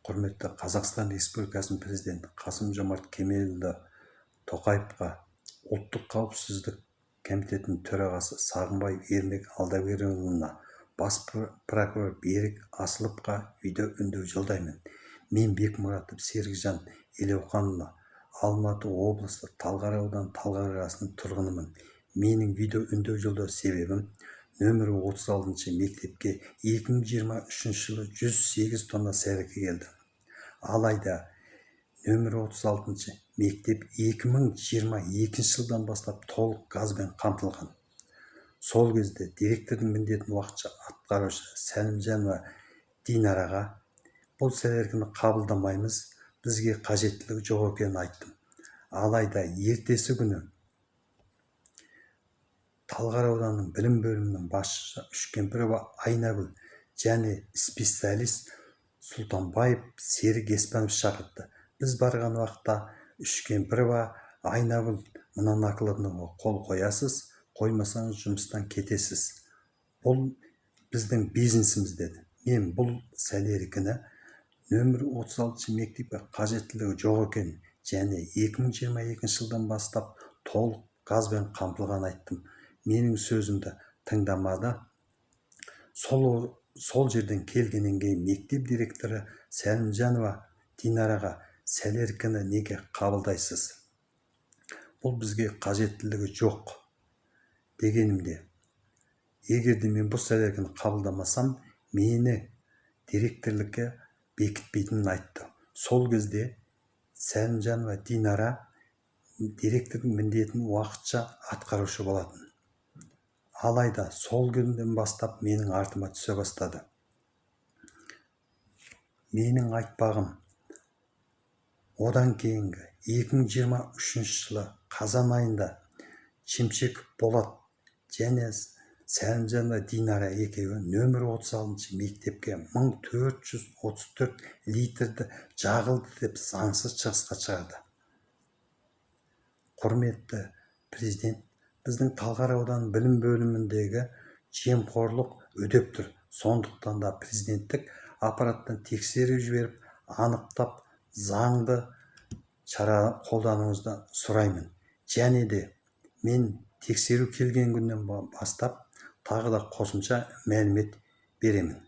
Құрметті Қазақстан Республикасының Президенті Қасым-Жомарт Кемелұлы Тоқаевқа, Ұлттық қауіпсіздік комитетінің төрағасы Сағынбаев Ермек Алдабергенұлына, бас прокурор Берік Асыловқа видеоүндеу жолдаймын. Мен, Бекмұратов Серікжан Елеуханұлы, Алматы облысы, Талғар ауданы, Талғар қаласының тұрғынымын. Менің видеоүндеу жолдау себебім: нөмірі 36 мектепке 2023 жылы 108 тонна сәреке келді. Алайда нөмірі 36 мектеп 2022 жылдан бастап толық газбен қамтылған. Сол кезде директордың міндетін уақытша атқарушы Сәлімжанова Динараға бұл сәлеркені қабылдамаймыз, бізге қажеттілігі жоқ екенін айттым. Алайда ертесі күні Талғар ауданының білім бөлімінің басшысы Үшкемпірова Айнагүл және специалист Сұлтанбаев Серік Еспанович шақыртты. Біз барған уақытта Үшкемпірова Айнагүл: «Мына накладнойға қол қоясыз, қоймасаңыз, жұмыстан кетесіз, бұл біздің бизнесіміз», – деді. Мен бұл сәлеркені нөмір 36 мектепке қажеттілігі жоқ екенін және 2022 жылдан бастап толық газбен қамтылғанын айттым. Менің сөзімді тыңдамады. Сол жерден келгеннен кейін мектеп директоры Сәлімжанова Динараға: «Сәлеркені неге қабылдайсыз, бұл бізге қажеттілігі жоқ», – дегенімде, егер де мен бұл сәлеркені қабылдамасам, мені директорлікке бекітпейтінін айтты. Сол кезде Сәлімжанова Динара директордың міндетін уақытша атқарушы болатын. Алайда сол күннен бастап менің артыма түсе бастады. Менің айтпағым, одан кейінгі 2023 жылы қазан айында Чемчеков Болат және Сәлімжанова Динара екеуі нөмір 36 мектепке 1434 литрді жағылды деп заңсыз шығысқа шығарды. Құрметті Президент, біздің Талғар ауданы білім бөліміндегі жемқорлық үдеп тұр. Сондықтан да президенттік аппараттан тексеріп жіберіп, анықтап, заңды шара қолдануыңызды сұраймын. Және де мен тексеру келген күннен бастап тағы да қосымша мәлімет беремін.